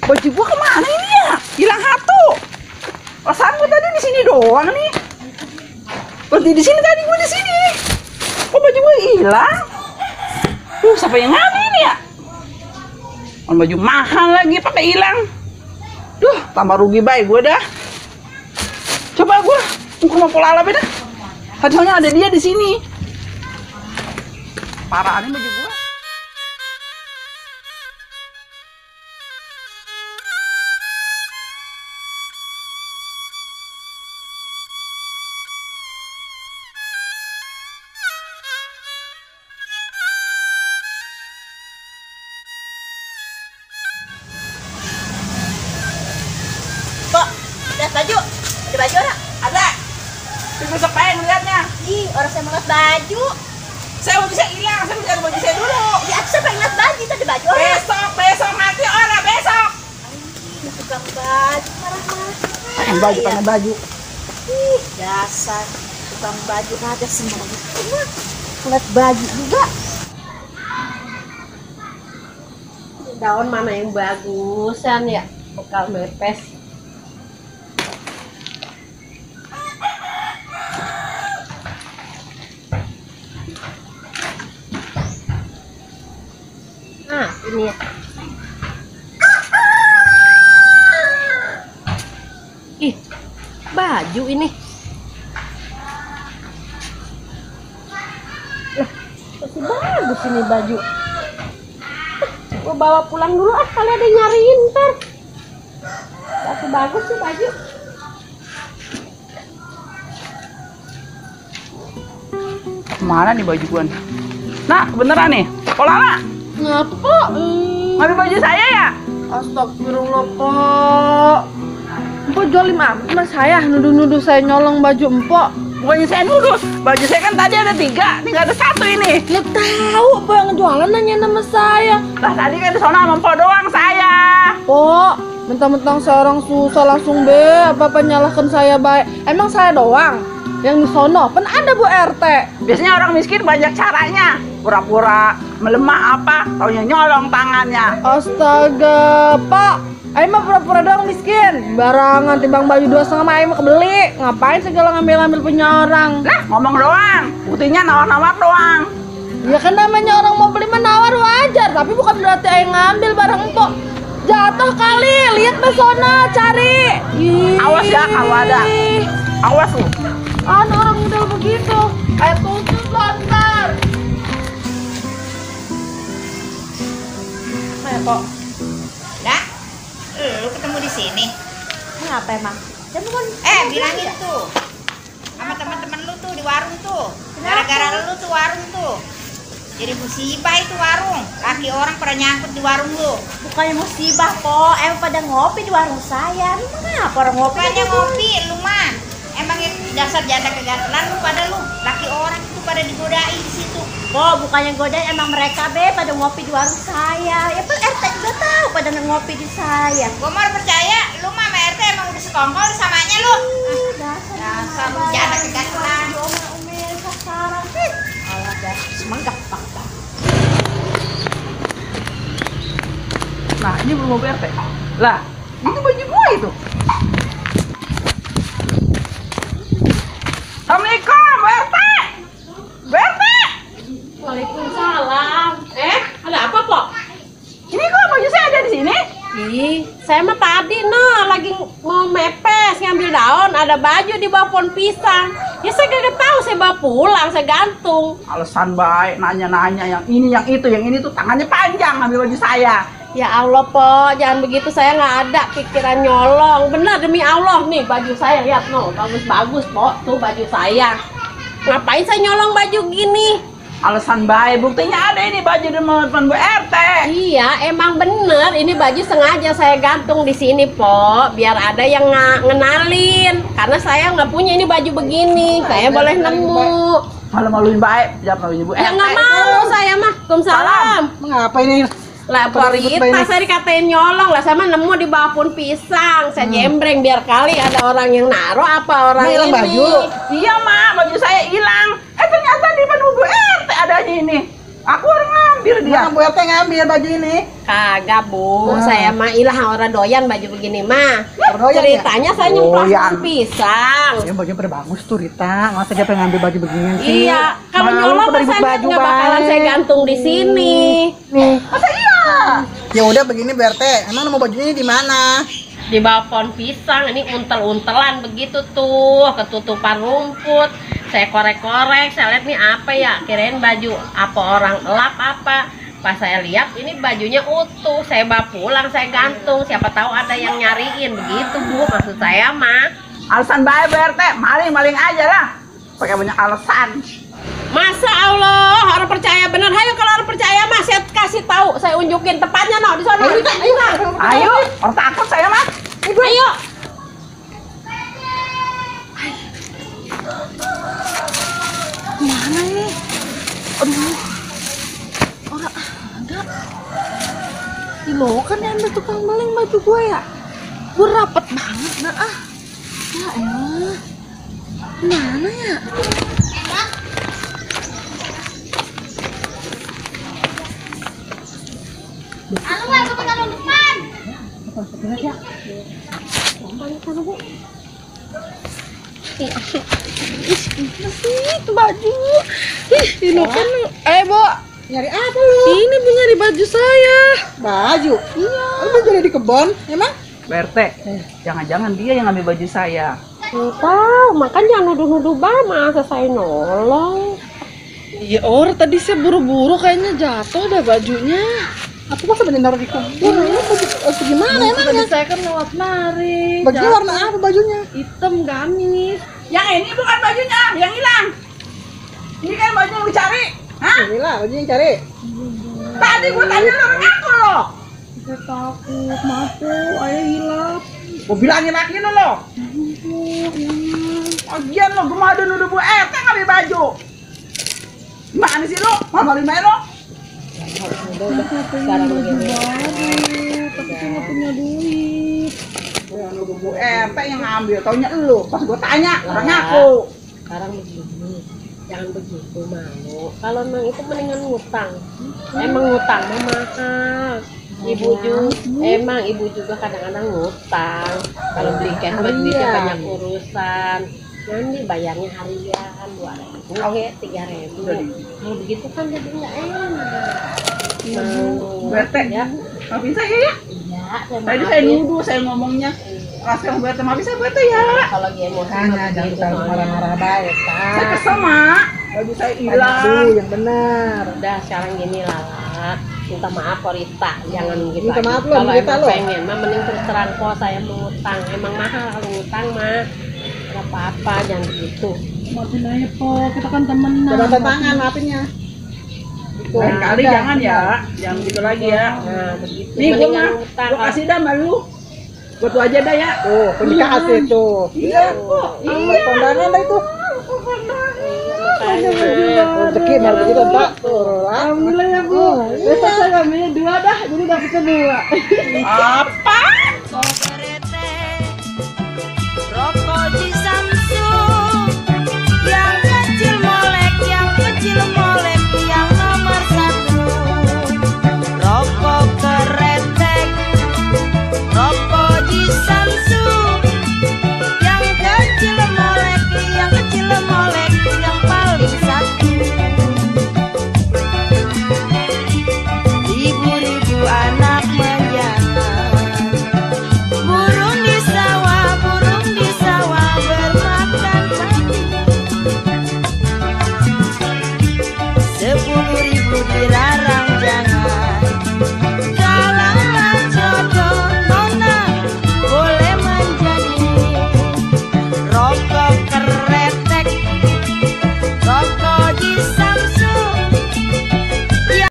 Baju gua kemana ini ya? Hilang satu. Perasaan gua tadi di sini doang nih. Berarti di sini tadi gua di sini. Kok baju gua hilang? Siapa yang ngambil ini ya? Baju mahal lagi pakai hilang. Tambah rugi baik gua dah. Coba gua mau pola ala beda. Padahal ada dia di sini. Parah nih baju gua. Kok, lihat baju? Ada baju orang? Ada. Tapi besok pengen ngeliatnya. Ih, orang saya mau lihat baju. Saya mau bisa hilang, saya mau cari baju saya dulu. Ya, aku pengen lihat baju, itu ada baju orang. Besok nanti orang besok. Ini tukang baju, marah-marah. Pengen baju. Ih, dasar tukang baju ada semuanya. Lihat baju juga. Daun mana yang bagusan ya? Bekal mepes. Nah, ini ya. Ih, baju ini. Masih bagus ini baju. Gue bawa pulang dulu kali ada yang nyariin ntar. Masih bagus sih baju. Mana nih baju gua nih? Nah, beneran nih. Polala. Ngapa? Ngambil baju saya ya? Astagfirullah, Pok. Empok jolim amat mas saya, nuduh-nuduh saya nyolong baju empok. Bukannya saya nuduh. Baju saya kan tadi ada 3, tinggal ada 1 ini. Lu tahu apa yang jualan nanya nama saya? Lah tadi kan di sana sama Mpok doang saya. Pok, mentang-mentang saya orang susah langsung apa nyalahkan saya baik. Emang saya doang yang di sono, kan ada Bu RT. Biasanya orang miskin banyak caranya. Pura-pura melemah apa, taunya nyolong tangannya. Astaga, Pak. Ayo mah pura-pura doang miskin. Barangan timbang baju 2,5 mah ayo mah kebeli. Ngapain segala ngambil-ngambil punya orang? Nah, ngomong doang. Buktinya nawar-nawar doang. Ya kan namanya orang mau beli mah nawar wajar, tapi bukan berarti ayo ngambil barang empok. Jatuh kali, lihat pesona, cari. Awas ya kalau ada. Awas lu. Orang udah begitu. Ayo tutup lontar. Ayo kok. Dah, lu ketemu di sini. Kenapa emang? Bilangin tuh sama teman-teman lu tuh di warung tuh. Gara-gara lu tuh warung tuh jadi musibah itu warung. Laki orang pada nyangkut di warung lu. Bukannya musibah, Po. Emang pada ngopi di warung saya. Lu kenapa orang ngopi? Bukannya ngopi, lu mah. Emang dasar janda kegatelan lu pada lu. Laki orang itu pada digodain di situ. Po, bukannya godain, emang mereka pada ngopi di warung saya. Ya kan RT juga tahu pada ngopi di saya. Gua mau percaya lu mah sama RT emang udah sekongkol samanya lu. Dasar lu janda kegatelan. Omel sasaran. Alah dah, semangat fakta. Nah, ini belum mau RT. Lah, itu baju gua itu. Assalamualaikum, Bu RT. Bu RT. Waalaikumsalam. Ada apa, Po? Ini kok baju saya ada di sini? Ih, saya mah tadi lagi mau mepes ngambil daun, ada baju di bawah pohon pisang. Ya saya kagak tahu, saya bawa pulang, saya gantung. Alasan baik, nanya-nanya yang ini tuh tangannya panjang ngambil baju saya. Ya Allah, Po, jangan begitu, saya nggak ada pikiran nyolong. Benar demi Allah nih baju saya, lihat bagus-bagus, Po. Tuh baju saya. Ngapain saya nyolong baju gini? Alasan baik, buktinya ada ini baju di teman Bu RT. Iya, emang bener. Ini baju sengaja saya gantung di sini, Po, biar ada yang ngenalin. Karena saya nggak punya ini baju begini. Saya boleh nemu. Malu-maluin baik, jangan maluin Bu RT. Ya nggak mau saya mah. Waalaikumsalam. Mengapa ini? Lah, Porita saya dikatain nyolong lah, sama nemu di bawah pohon pisang. Saya jembreng biar kali ada orang yang naruh apa orang ini. Baju? Iya, Mak, baju saya hilang. Ternyata di depan Bu RT adanya ini. Aku orang ngambil dia. Nah, Bu RT ngambil baju ini. Kagak bu, Nah. saya mah ilah orang doyan baju begini mah. Orang doyan, Ceritanya saya nyemplung Doyan. pisang. Ya baju pada bagus tuh Rita. Masa dia pengen ngambil baju beginian sih? Iya, kalau Malu nyolong pada kan ribut saya baju nggak bakalan baik. saya gantung di sini. Nih. Masa iya? Ya udah begini Bu RT. Emang mau bajunya di mana? Di bawah pohon pisang ini untel-untelan begitu tuh, ketutupan rumput. Saya korek-korek, saya lihat nih apa ya, kirain baju apa orang elap apa. Pas saya lihat ini bajunya utuh, saya bawa pulang, saya gantung, siapa tahu ada yang nyariin begitu bu, maksud saya mah. Alasan baik BRT, maling-maling aja lah. Pakai banyak alasan. Masa Allah, orang percaya bener. Ayo kalau orang percaya mah saya kasih tahu, saya unjukin tepatnya no di sana. Ayo, orang takut saya mah. Ayo. Mana ini? Aduh, orang ada. Ilo kan yang ada tukang maling baju gue ya. Gue rapet banget dah ah. Ya elah. Mana ya? Anu mah ke depan depan. Itu baju. Ih, Ilo kan. Bo, Nyari apa lu? ini Bu nyari baju saya. Baju? Iya. Lu jadi di kebon? Emang? BRT, jangan-jangan dia yang ngambil baju saya. Tahu, makanya nuduh-nuduh masa saya nolong. Iya, tadi saya buru-buru kayaknya jatuh dah bajunya. Aku masa bener naruh di kebun? Emang baju gimana emangnya? Saya kan lewat mari. Bajunya warna apa bajunya? Hitam gamis. Yang ini bukan bajunya, yang hilang. Ini kan baju yang dicari. Hah? Inilah baju yang cari. Tadi gua tanya lu orang aku loh. Saya takut, maaf Bu, ayah hilang. Gua bilangin laki lu loh. Lagian lo, gua mau ada nuduh Bu RT ngambil baju. Gimana sih lo? Mau balik main lo? Sekarang begini. Tapi saya nggak punya duit. Gua nuduh Bu RT yang ngambil, taunya lu. Pas gua tanya, orang aku. Sekarang begini, jangan begitu malu. Kalau memang itu mendingan ngutang. Emang ngutang mah mahal. Ibu juga, emang ibu juga kadang-kadang ngutang. Kalau beli cash duitnya banyak urusan. Nanti bayarnya harian 2.000, 3.000. Kalau begitu kan jadi nggak enak. Mau BRT, ya? maafin saya ya. Iya, Tadi saya nuduh, saya ngomongnya. Langsung BRT, maafin saya BRT ya. kalau lagi emosi Makanya mah jangan begitu terlalu soalnya. marah-marah baik, Saya Kak. kesel mak. Baju saya Tanya hilang. dulu yang benar. Udah sekarang gini Lalat, minta maaf kok Rita, jangan gitu. Minta aja. maaf lo, Kalau Rita emang lo. pengen mah mending terus terang kok saya mengutang. Emang mahal kalau ngutang mah. Gak apa-apa, jangan begitu. Maafin aja po, kita kan temenan. Coba tangan maafinnya. Lain kali jangan ya, jangan gitu lagi ya. Nah, begitu. Nih gua Mendingan mah, ngutang. gua kasih dah malu. Gua tuh aja dah ya. Tuh, dikasih tuh. Iya kok, iya. Kondangan dah itu. Makanya. Rezeki baru begitu, Pak. Tuh, Alhamdulillah ya Bu. Besok saya ngambilnya 2 dah, jadi dapetnya 2. Apa? Rokok di Samsung yang kecil molek, yang kecil molek, yang nomor 1. Rokok keretek, rokok di Samsung yang kecil molek, yang kecil molek, yang paling 1. Ribu-ribu anak menjalan, burung di sawah bermakan padi. 10.000 dilarang jangan, kalaulah jodoh nona boleh menjadi. Rokok keretek